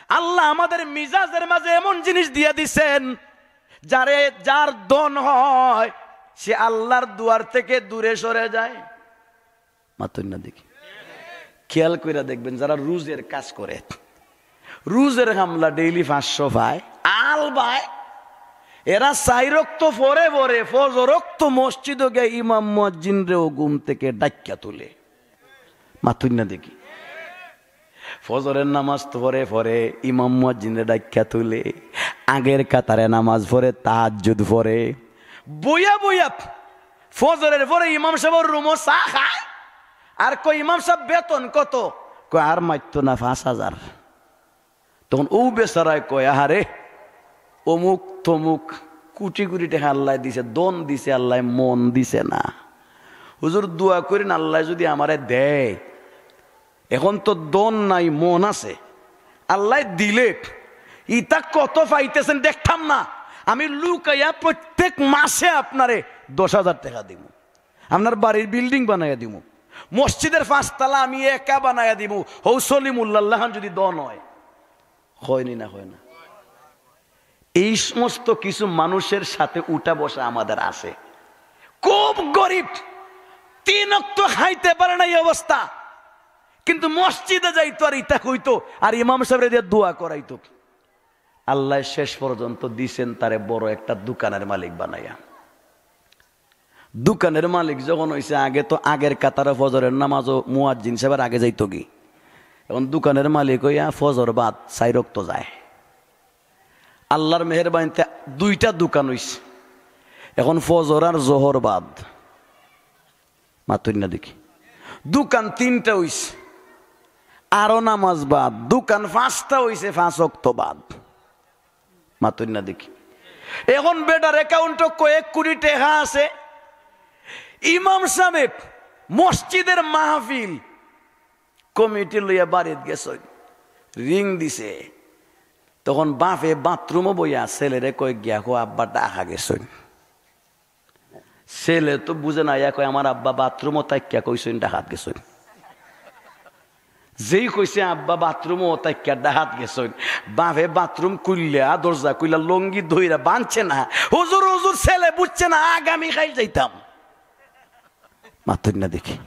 আল্লাহ আমাদের মিজাজের মাঝে এমন জিনিস দিয়া দিছেন, যারে, যার ধন হয়, সে আল্লাহর দুয়ার থেকে দূরে সরে যায়। মাতুন না দেখি। খেয়াল কইরা দেখবেন, যারা রুজের কাজ করে, রুজের কামলা ডেইলি পাঁচশো পায়, আল পায়, এরা চাইর ওয়াক্ত পড়ে পড়ে, ফজর ওয়াক্ত মসজিদো গিয়া ইমাম মুয়াজ্জিনরেও ঘুম থেকে ডাকিয়া তুলে। মাতুন না দেখি। ফজরের নামাজ তো পড়ে পড়ে, ইমাম মুয়াজ্জিনরে ডাকিয়া তুলে, আগের কাতারে নামাজ পড়ে, তাহাজ্জুদ পড়ে, বইয়া বইয়া ফজরের পরে ইমাম সাবর রুমো চা খায়, আর কয়, "ইমাম সাব, বেতন কত?" কয়, "আর মাততো না, পাঁচ হাজার।" তখন অউ বেচারায় কয়, "আহারে, অমুক তমুক কোটি কোটি টেকা আল্লায় দিছে, ধন দিছে আল্লায়, মন দিছে না। হুজুর, দোয়া করিন, আল্লায় যুদি আমারে দেয়, এখন তো ধন নাই, মন আছে, আল্লায় দিলে ইতা কত পাইতেছেন দেখতাম না, আমি লুকাইয়া প্রত্যেক মাসে আপনারে দশ হাজার টেকা দিমু, আপনার বাড়ির বিল্ডিং বানাইয়া দিমু, মসজিদের পাঁচতলা আমি একা বানাইয়া দিমু, হউ সলিমুল্লাহ খান যুদি ধন অয়।" অয় নি না, অয় না? এই সমস্ত কিছু মানুষের সাথে উঠা বসা আমাদের আছে। খুব গরিব, তিন অক্ত খাইতে পারে না, এই অবস্থা, কিন্তু মসজিদে যাইতো আর ইতা কইতো আর ইমাম সাবরে দিয়া দোয়া করাইতো। আল্লায় শেষ পর্যন্ত দিছেন তারে বড় একটা দোকানের মালিক বানাইয়া। দোকানের মালিক যখন অইছে, আগে তো আগের কাতারে ফজরের নামাজও মুয়াজ্জিন সাবর আগে যাইতোগি, এখন দোকানের মালিক অইয়া ফজর বাদ চাইর অক্ত যায়। আল্লার মেহেরবানিতে দুইটা দোকান অইছে, এখন ফজর আর জোহর বাদ। মাতইন না দেখি। দোকান তিনটা অইছে, আরো নামাজ বাদ। দোকান পাঁচটা অইছে, পাঁচ অক্ত বাদ। মাতইন না দেখি। এখন বেটার অ্যাকাউন্টো কয়েক কোটি টেকা আছে। ইমাম সাবে মসজিদের মাহফিল কমিটি লইয়া বাড়িত গেছইন, রিং দিছে। তখন বাপে বাথরুমো বইয়া ছেলেরে কয়, "গিয়া কো আব্বা ঢাকা গেছইন।" ছেলে তো বুঝে না, ইয়া কয়, "আমার আব্বা বাথরুমো থাকিয়া কইছইন ঢাকাত গেছইন।" যেই কইছে, "আব্বা বাথরুমো থাকিয়া ঢাকাত গেছইন", বাপে বাথরুম খুলিয়া, দরজা খুলিয়া, লুঙ্গি ধইরা বানছে না, "হুজুর, হুজুর, ছেলে বুঝছে না, আগামী কাইল যাইতাম।" মাতইন না দেখি।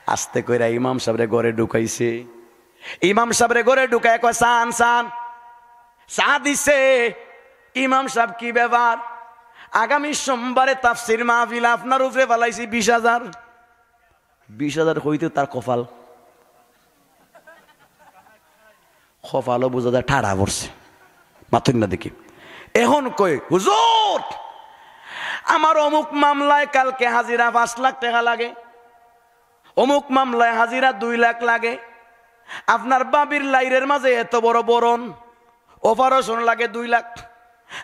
আস্তে কইরা ইমাম সাবরে ঘরে ঢুকাইছে। ইমাম সাবরে ঘরে ঢুকাইয়া কয়, "চান, চান, চা দিছে।" ইমাম সাব, "কি ব্যাপার?" "আগামী সোমবারে তাফসির মাহফিল, আপনার উপরে ফালাইছি বিশ হাজার।" বিশ হাজার কইতে তার কপাল, কপালও বুঝা যায় ঠাড়া পড়ছে। মাতইন না দেখি। এখন কয়, "হুজুর, আমার অমুক মামলায় কালকে হাজিরা পাঁচ লাখ টেকা লাগে, অমুক মামলায় হাজিরা দুই লাখ লাগে, আপনার ভাবির লাইরের মাঝে এত বড় বরণ, অপারেশন লাগে দুই লাখ,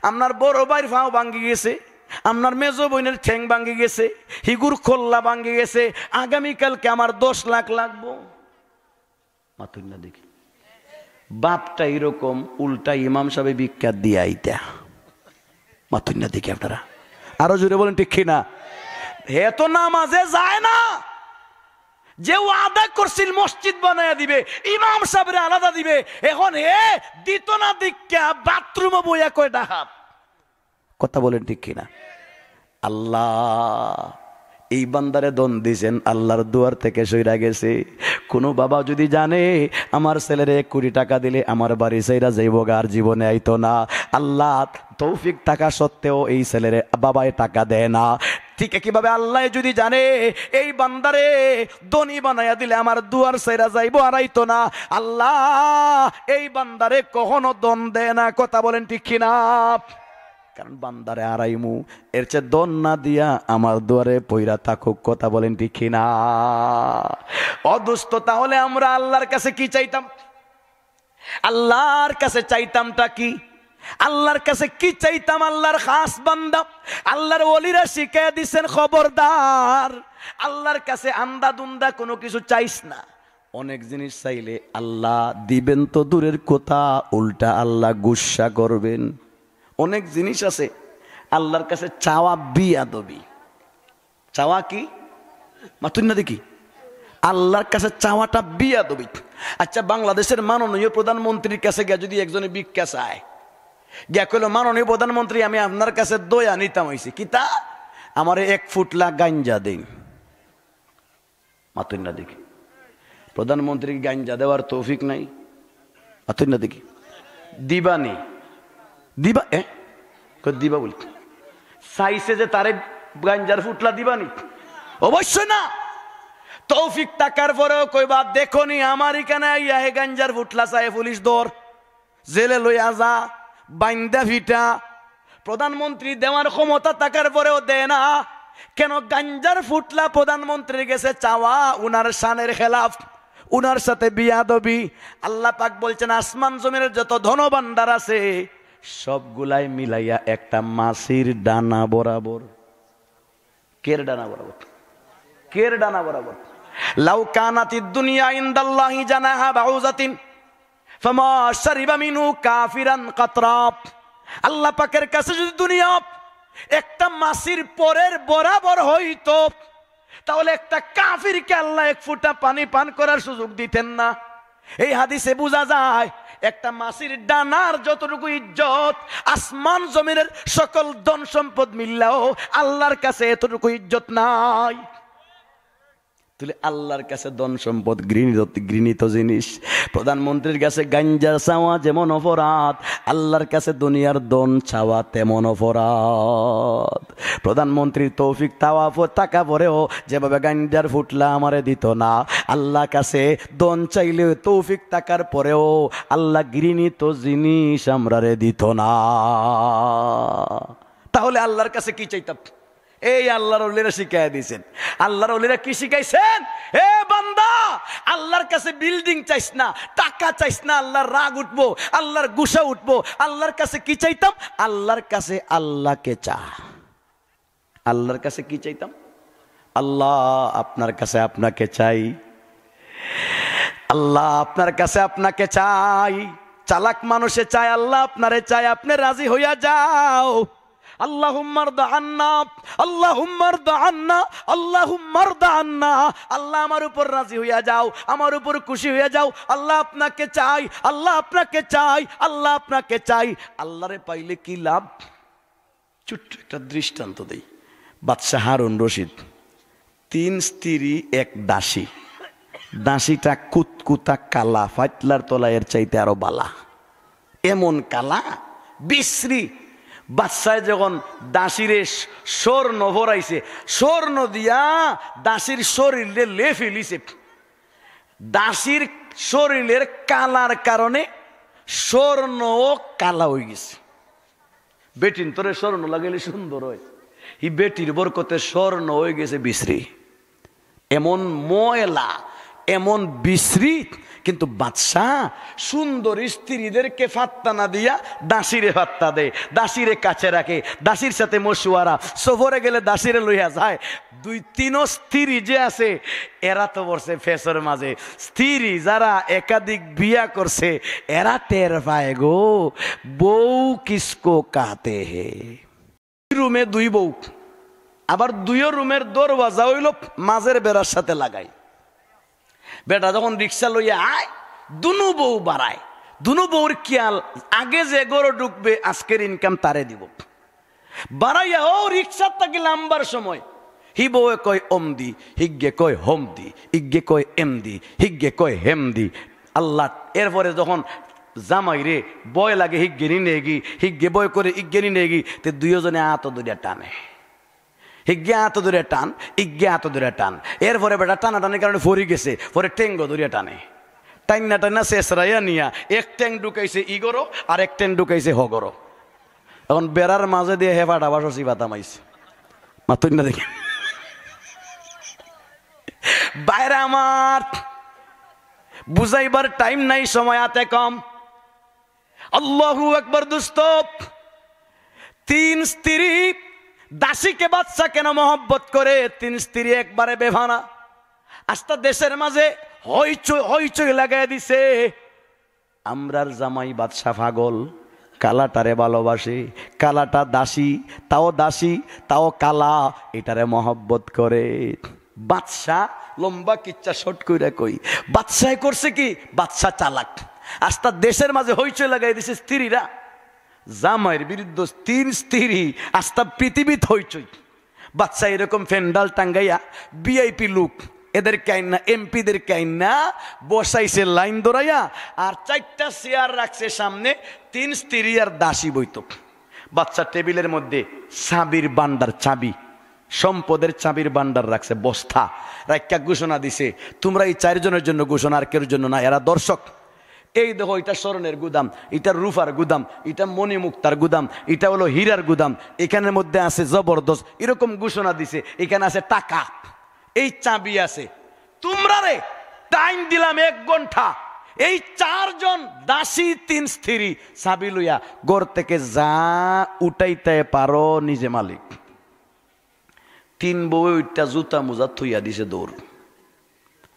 আপনার বড় ভাইর পাও ভাঙ্গি গেছে, আপনার মেজো বইনের ঠ্যাং ভাঙ্গি গেছে, হিগুর কল্লা ভাঙ্গি গেছে, আগামীকালকে আমার দশ লাখ লাগবো।" মাতইন না দেখি। বাপটা এরকম, উল্টা ইমাম সাবে ভিক্ষা দিয়া আইতা। মাতইন না দেখি আপনারা। আরো জোরে বলেন, ঠিক কি না? হে তো নামাজে যায় না। যে ওয়াদা করছিল মসজিদ বানাইয়া দিবে, ইমাম সাবরে আলাদা দিবে, এখন হে দিত না দেখিয়া বাথরুমো বইয়া কয় ডাহাত। কথা বলেন ঠিক কি না? আল্লাহ এই বান্দারে ধন দিছেন, আল্লার দুয়ার থেকে সইরা গেছে। কোনো বাবা যদি জানে আমার ছেলেরে এক কোটি টাকা দিলে আমার বাড়ি ছাইরা যাইবো গা, আর জীবনে আইতো না, আল্লাহ তৌফিক থাকা সত্ত্বেও এই ছেলেরে বাবায় টাকা দেয় না। ঠিক একইভাবে আল্লায় যদি জানে এই বান্দারে ধনী বানাইয়া দিলে আমার দুয়ার ছাইরা যাইবো আর আইতো না, আল্লাহ এই বান্দারে কখনো ধন দেয় না। কথা বলেন ঠিক কি না? কারণ বান্দারে আরাইমু, এর চেয়ে ধন না দিয়া আমার দুয়ারে পইরা থাকুক। কথা বলেন ঠিক কি না? ও দোস্ত, তাহলে আমরা আল্লার কাছে কি চাইতাম? আল্লার কাছে চাইতামটা কি? আল্লার কাছে কি চাইতাম? আল্লার খাস বান্দা, আল্লার ওলিরা শিখাইয়া দিছেন, খবরদার, আল্লার কাছে আন্দাদুন্দা কোনো কিছু চাইস না। অনেক জিনিস চাইলে আল্লাহ দিবেন তো দূরের কথা, উল্টা আল্লাহ গুসা করবেন। অনেক জিনিস আছে আল্লার কাছে চাওয়া বিয়াদবি। চাওয়া কি? মাতইন না দেখি। আল্লার কাছে চাওয়াটা বিয়াদবি। আচ্ছা, বাংলাদেশের মাননীয় প্রধানমন্ত্রীর কাছে গিয়া যদি একজনে ভিক্ষা চায়, গিয়া কইলো, "মাননীয় প্রধানমন্ত্রী, আমি আপনার কাছে দয়া নিতাম আইছি।" কিতা? "আমারে এক ফুটলা গাঞ্জা দিন।" মাতইন না দেখি। প্রধানমন্ত্রী কি গাঞ্জা দেওয়ার তৌফিক নাই? মাতইন না দেখি। দিবানি? দিবা, এ? কই দিবা বলি। চাইছে যে তারে গাঞ্জার ফুটলা দিবানি? অবশ্যই না। তৌফিক থাকার পরেও কইবা, "দেখোনি, আমার ইখানে আইয়া হে গাঞ্জার ফুটলা চায়, পুলিশ ধর।" জেলে লইয়া যা, বাইন্দা ফিটা, প্রধানমন্ত্রী দেওয়ার ক্ষমতা থাকার পরেও দেয় না। কেন? গাঞ্জার ফুটলা প্রধানমন্ত্রীর গেছে চাওয়া উনার শানের খেলাফ, উনার সাথে বিয়াদবি। আল্লাহ পাক বলছেন, আসমান জমিনের যত ধনভাণ্ডার আছে, সবগুলাই মিলাইয়া একটা মাছির ডানা বরাবর। কের ডানা বরাবর? কের ডানা বরাবর? লাউ কানাতিদ দুনিয়া ইনদাল্লাহি জানাহা বাউজাতিন ফামা শারিবা মিনহু কাফিরান কাতরা। আল্লাহ পাকের কাছে যদি দুনিয়া একটা মাছির পরের বরাবর হইতো, তাহলে একটা কাফিরকে আল্লাহ এক ফুটা পানি পান করার সুযোগ দিতেন না। এই হাদিসে বুঝা যায়, একটা মাছির ডানার যতটুকু ইজ্জত, আসমান জমিনের সকল ধন সম্পদ মিললেও আল্লাহর কাছে এতটুকু ইজ্জত নাই। তাহলে আল্লাহর কাছে ধন সম্পদ ঘৃণিত, ঘৃণিত জিনিস। প্রধানমন্ত্রীর কাছে গাঞ্জা চাওয়া যেমন অপরাধ, আল্লাহর কাছে দুনিয়ার ধন চাওয়া তেমন অপরাধ। প্রধানমন্ত্রীর তৌফিক তাওয়া প-, থাকা পরেও যেভাবে গাঞ্জার ফুটলা আমারে দিত না, আল্লাহর কাছে ধন চাইলে তৌফিক থাকার পরেও আল্লাহ ঘৃণিত জিনিস আমরারে দিত না। তাহলে আল্লাহর কাছে কি চাইতাম? এই আল্লাহর ওলিরা শিখাই দিয়েছেন। আল্লাহর ওলিরা কি শিখাইছেন? এ বান্দা, আল্লাহর কাছে বিল্ডিং চাইস না, টাকা চাইস না, আল্লাহর রাগ উঠবো, আল্লাহর গুসা উঠবো। আল্লাহর কাছে কি চাইতাম? আল্লাহর কাছে আল্লাহকে চা। আল্লাহর কাছে কি চাইতাম? আল্লাহ, আপনার কাছে আপনাকে চাই। আল্লাহ, আপনার কাছে আপনাকে চাই। চালাক মানুষে চায়, আল্লাহ আপনারে চায়, আপনি রাজি হইয়া যাও। আল্লাহুম্মারদা আন্না, আল্লাহুম্মারদা আন্না, আল্লাহুম্মারদা আন্না। আল্লাহ, আমার উপর রাজি হইয়া যাও, আমার উপর খুশি হইয়া যাও। আল্লাহ, আপনাকে চাই, আল্লাহ, আপনাকে চাই, আল্লাহ, আপনাকে চাই। আল্লাহরে পাইলে কি লাভ? ছোট্ট একটা দৃষ্টান্ত দেই। বাদশাহ হারুন রশিদ, তিন স্ত্রী, এক দাসী। দাসীটা কুতকুতা কালা, ফাইতলার তলা এর চাইতে আরো বালা। এমন কালা, বিশ্রী। বাদশায় যখন দাসীরে স-, স্বর্ণ ভরাইছে, স্বর্ণ দিয়া দাসীর শরীরে লেফিলিছে। দাসীর শরীরের কালার কারণে স্বর্ণও কালা হয়ে গেছে। বেটিন্তরে স্বর্ণ লাগাইলে সুন্দর হয়, এই বেটির বরকতে স্বর্ণ হয়ে গেছে বিশ্রী। এমন ময়লা, এমন বিশ্রী। কিন্তু বাদশাহ সুন্দর স্ত্রীদেরকে ফাত্তা না দিয়া দাসীরে ফাত্তা দেয়, দাসীরে কাছে রাখে, দাসীর সাথে মশুয়ারা, সফরে গেলে দাসীরে লইয়া যায়। দুই তিনও স্ত্রী যে আছে, এরা তো পড়ছে ফেসর মাঝে। স্ত্রী যারা একাধিক বিয়া করছে, এরা টের পায় গো, বউ কিসকো কাতে হে। রুমে দুই বউ, আবার দুইও রুমের দরওয়াজা হইল মাঝের বেড়ার সাথে লাগাই। বেটা যখন রিক্সা লইয়া আয়, দুনো বউ বাড়ায়। দুনো বউর খেয়াল, আগে যে ঘরো ঢুকবে, আজকের ইনকাম তারে দিব। বাড়াইয়া ও রিক্সার থাকি লাম্বার সময়, হি বউয়ে কয় অমদি, হিগ্গে কয় হমদি, ইগ্গে কয় এমদি, হিগ্গে কয় হেমদি। আল্লাহ, এরপরে যখন জামাইরে ভয় লাগে, হিগ্গে নি নেগি, হিগ্গে ভয় করে, ইগ্গে নি নেগি, তে দুইওজনে আতো ধরিয়া টানে। হিগ্গে আতো ধরিয়া টান, ইগ্গে আতো ধরিয়া টান। এরপরে বেটা টানাটানির কারণে ফরি গেছে, পরে টেঙ্গো ধরিয়া টানে। টাইন্না টাইন্না শেষরাইয়া নিয়া এক টেং ঢুকাইছে ইগরো, আর এক টেং ঢুকাইছে হগরো। এখন বেড়ার মাঝে দিয়ে হেফা ডাবা শশী বাতাম আইছে। মাতুন না দেখি। বাইরে আমার বুঝাইবার টাইম নাই, সময় আতে কম। আল্লাহু আকবার দোস্ত। তিন স্ত্রী, দাসীকে বাদশা কেন মহব্বত করে? তিন স্ত্রী একবারে বেফানা। আস্তা দেশের মাঝে হইচই, হইচই লাগাই দিছে। আমরার জামাই বাদশা পাগল, কালাটারে ভালোবাসে, কালাটা দাসী, তাও দাসী, তাও কালা, এটারে মহব্বত করে। বাদশা, লম্বা কিচ্ছা শর্ট কইরা কই, বাদশায় করছে কি? বাদশা চালাক। আস্তা দেশের মাঝে হইচই লাগাই দিছে স্ত্রীরা। জামাইর বিরুদ্ধে তিন স্ত্রী, আস্তা পৃথিবীত হইচই। বাদশা এরকম প্যান্ডেল টাঙ্গাইয়া ভিআইপি লোক, এদেরকে আইন্না, এমপিদেরকে আইন্না বসাইছে লাইন ধরাইয়া, আর চারটা চেয়ার রাখছে সামনে, তিন স্ত্রী আর দাসী বইত। বাদশা টেবিলের মধ্যে চাবির ভান্ডার, চাবি, সম্পদের চাবির ভান্ডার রাখছে, বস্তা রাখিয়া ঘোষণা দিছে, "তোমরা এই চারজনের জন্য ঘোষণা, আর কেউর জন্য না, এরা দর্শক।" এই দেখো, এটা স্বর্ণের গুদাম, এটা রূপার গুদাম, এটা মণিমুক্তার গুদাম, এটা হলো হীরার গুদাম, এখানের মধ্যে আছে জবরদস্ত, এরকম ঘোষণা দিছে, এখানে আছে টাকা। এই চাবি আছে। তোমরারে টাইম দিলাম এক ঘন্টা। এই চারজন দাসী, তিন স্ত্রী, চাবি লইয়া ঘর থেকে যা উঠাইতে পারো, নিজে মালিক। তিন বউয়ে উঠটা জুতা মুজা থইয়া দিছে দৌড়,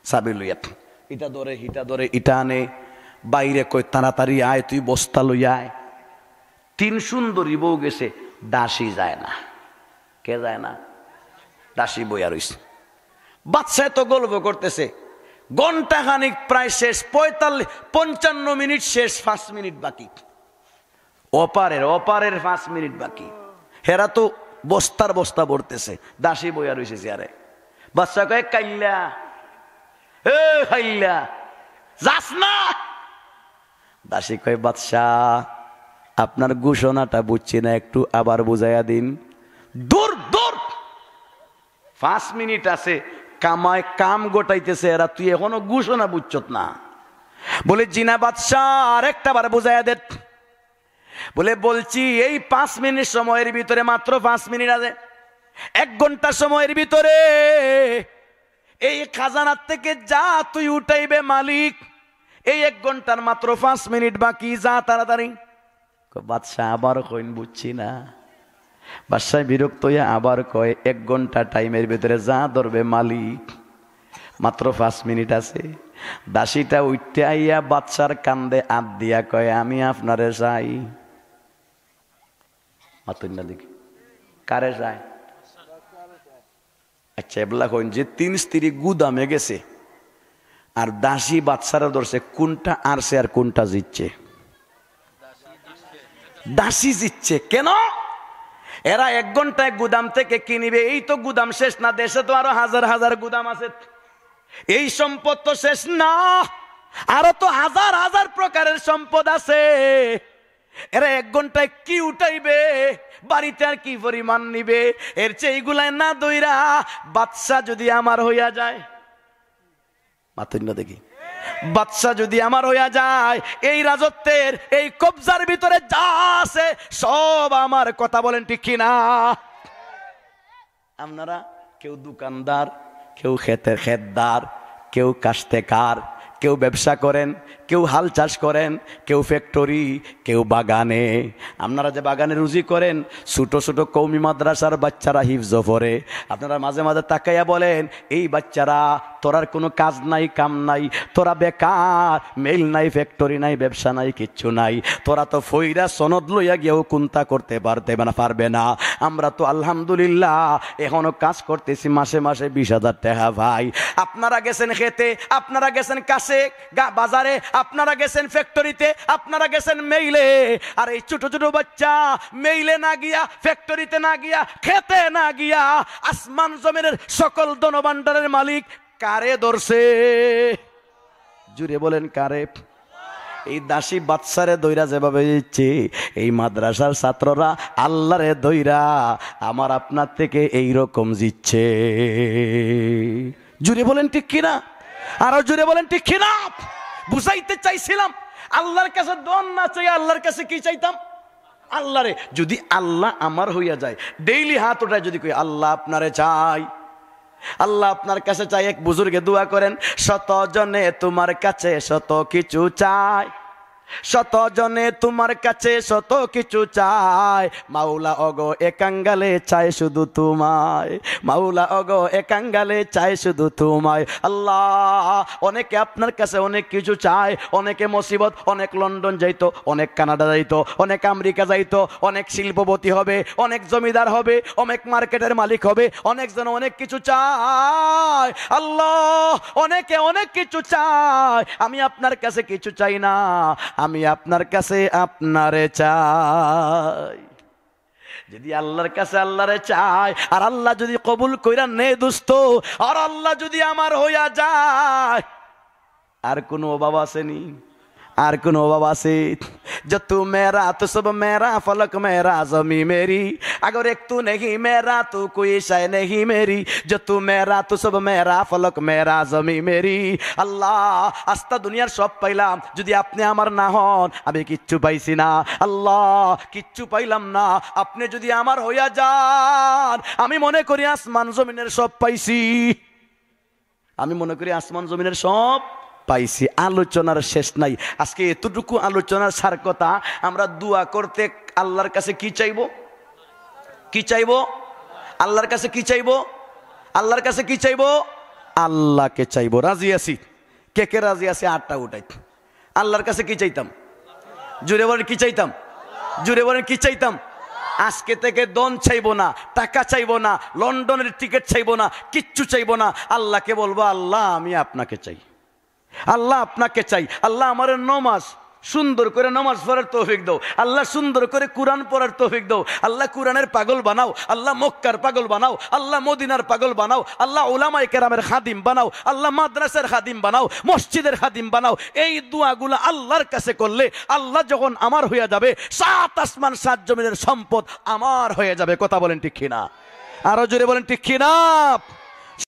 চাবি লইয়া। ইটা ধরে, হিটা ধরে, ইটা আনে, বাইরে কয়, "তাড়াতাড়ি আয়, তুই বস্তা লইয়া আয়।" তিন সুন্দরী বউ গেছে, দাসী যায় না। কে যায় না? দাসী বইয়া রইছে। বাদশায় তো গল্প করতেছে, ঘন্টা খানিক প্রায় শেষ, পঁয়তাল্লিশ, পঞ্চান্ন মিনিট শেষ, পাঁচ মিনিট বাকি। অপারের, অপারের পাঁচ মিনিট বাকি। হেরা তো বস্তার বস্তা ভরতেছে, দাসী বইয়া রইছে চেয়ারে। বাদশা কয়, "কাইল্লা, এ কাইল্লা, যাস না?" দাসী কয়, "বাদশা, আপনার ঘোষণাটা বুঝছি না, একটু আবার বুঝাইয়া দিন।" "দূর, দূর, পাঁচ মিনিট আছে, কামায় কাম গোটাইতেছে এরা, তুই এখনো ঘোষণা বুঝছত না?" বলে, "জি না বাদশা, আর একটা বার বুঝাইয়া দে।" বলে, "বলছি, এই পাঁচ মিনিট সময়ের ভিতরে, মাত্র পাঁচ মিনিট আছে, এক ঘন্টা সময়ের ভিতরে এই খাজানার থেকে যা তুই উঠাইবে মালিক, এই এক ঘন্টার মাত্র পাঁচ মিনিট বাকি, যা তাড়াতাড়ি।" কয়, "বাদশা, আবার কইন, বুঝছি না।" বাদশায় বিরক্ত হইয়া আবার কয়, "এক ঘন্টা টাইমের ভিতরে যা ধরবে মালিক, মাত্র পাঁচ মিনিট আছে।" দাসীটা উঠতে আইয়া বাদশার কান্দে আত দিয়া কয়, "আমি আপনারে চাই।" মাতুন না দেখি, কারে চায়? আচ্ছা, এবলা কইন যে তিন স্ত্রী গুদামে গেছে আর দাসী বাদশারে ধরছে, কোনটা আরছে আর কোনটা জিতছে? দাসী জিতছে। কেন? এরা এক ঘন্টায় গুদাম থেকে কিনিবে, এই তো গুদাম শেষ না, দেশে তো আরো হাজার হাজার গুদাম আছে। এই সম্পদ তো শেষ না, আরো তো হাজার হাজার প্রকারের সম্পদ আছে। এরা এক ঘন্টায় কি উঠাইবে, বাড়িতে আর কি পরিমাণ নিবে, এর চেয়ে এইগুলায় না দইরা বাদশা যদি আমার হইয়া যায়, মাতুন না দেখি, বাদশা যদি আমার হইয়া যায়, এই রাজত্বের এই কবজার ভিতরে যা আছে সব আমার। কথা বলেন ঠিক কি না? আপনারা কেউ দোকানদার, কেউ খেতের খেতদার, কেউ কাশতেকার, কেউ ব্যবসা করেন, কেউ হাল চাষ করেন, কেউ ফ্যাক্টরি, কেউ বাগানে। আপনারা যে বাগানে রুজি করেন, ছোট ছোট কওমি মাদ্রাসার বাচ্চারা হিফজ পড়ে, আপনারা মাঝে মাঝে তাকাইয়া বলেন, "এই বাচ্চারা, তোরার কোনো কাজ নাই, কাম নাই, তোরা বেকার, মিল নাই, ফ্যাক্টরি নাই, ব্যবসা নাই, কিচ্ছু নাই, তোরা তো ফইরা সনদ লইয়া গিয়াও কুন্তা করতে পারতে না, পারবে না। আমরা তো আলহামদুলিল্লাহ এখনো কাজ করতেছি, মাসে মাসে বিশ হাজার টাকা পাই। আপনারা গেছেন খেতে, আপনারা গেছেন কাশে, গা-, বাজারে, আপনারা গেছেন ফ্যাক্টরিতে, আপনারা গেছেন মিলে। আর এই ছোট ছোট বাচ্চা মিলে না গিয়া, ফ্যাক্টরিতে না গিয়া, খেতে না গিয়া, আসমান জমিনের সকল ধনভাণ্ডারের মালিক কারে ধরছে?" জুরে বলেন, "কারে?" এই দাসী বাদশারে দইরা যেভাবে জিতছে, এই মাদ্রাসার ছাত্ররা আল্লাহরে দইরা আমার আপনার থেকে এই রকম জিতছে। জুরে বলেন ঠিক কিনা? আরো জুরে বলেন ঠিক কিনা? বুঝাইতে চাইছিলাম, আল্লাহর কাছে ধন না চাই, আল্লাহর কাছে কি চাইতাম? আল্লাহরে। যদি আল্লাহ আমার হইয়া যায়, ডেইলি হাত উঠায় যদি কই, "আল্লাহ আপনারে চাই, আল্লাহ আপনার কাছে চাই।" এক বুজুর্গে দোয়া করেন, "শত জনে তোমার কাছে শত কিছু চায়, শত জনে তোমার কাছে শত কিছু চায়, মাওলা ওগো এ কাঙ্গালে চায় শুধু তোমায়, মাওলা ওগো এ কাঙ্গালে চায় শুধু তোমায়।" আল্লাহ, অনেকে আপনার কাছে অনেক কিছু চায়, অনেকে মুসিবত, অনেক লন্ডন যাইতো, অনেক কানাডা যাইতো, অনেক আমেরিকা যাইতো, অনেক শিল্পপতি হবে, অনেক জমিদার হবে, অনেক মার্কেটের মালিক হবে, অনেকজন অনেক কিছু চায়। আল্লাহ, অনেকে অনেক কিছু চায়, আমি আপনার কাছে কিছু চাই না, আমি আপনার কাছে আপনারে চাই। যদি আল্লাহর কাছে আল্লাহরে চায়, আর আল্লাহ যদি কবুল কইরা নেয় দোস্ত, আর আল্লাহ যদি আমার হইয়া যায়, আর কোনো অভাব আছে নি? আর কোন অভাব আছে? جو تو میرا تو سب میرا، فلک میرا زمین میری، اگر ایک تو نہیں میرا تو کوئی شے نہیں میری، جو تو میرا تو سب میرا، فلک میرا زمین میری। আল্লাহ, আস্তা দুনিয়ার সব পাইলাম, যদি আপনি আমার না হন, আমি কিচ্ছু পাইছি না। আল্লাহ, কিচ্ছু পাইলাম না, আপনি যদি আমার হইয়া যান, আমি মনে করি আসমান জমিনের সব পাইছি। আমি মনে করি আসমান জমিনের সব পাইছি। আলোচনার শেষ নাই। আজকে এতটুকু আলোচনার সার কথা, আমরা দোয়া করতে আল্লাহর কাছে কি চাইবো? কি চাইবো? আল্লাহর কাছে কি চাইবো? আল্লাহর কাছে কি চাইবো? আল্লাহকে চাইবো। রাজি আছি? কে কে রাজি আছি? আটটা উঠাই। আল্লাহর কাছে কি চাইতাম? জুরে বলেন, কি চাইতাম? জুরে বলেন, কি চাইতাম? আজকে থেকে ধন চাইবো না, টাকা চাইবো না, লন্ডনের টিকিট চাইবো না, কিচ্ছু চাইবো না। আল্লাহকে বলবো, "আল্লাহ, আমি আপনাকে চাই, আল্লাহ, আপনাকে চাই। আল্লাহ, আমার নমাজ সুন্দর করে নমাজ পড়ার তৌফিক দাও। আল্লাহ, সুন্দর করে কোরআন পড়ার তৌফিক দাও। আল্লাহ, কোরআনের পাগল বানাও। আল্লাহ, মক্কার পাগল বানাও। আল্লাহ, মদিনার পাগল বানাও। আল্লাহ, উলামায়ে কেরামের খাদিম বানাও। আল্লাহ, মাদ্রাসার খাদিম বানাও, মসজিদের খাদিম বানাও।" এই দোয়াগুলো আল্লাহর কাছে করলে, আল্লাহ যখন আমার হইয়া যাবে, সাত আসমান সাত জমিনের সম্পদ আমার হয়ে যাবে। কথা বলেন ঠিক কিনা? আরো জোরে বলেন ঠিক কিনা?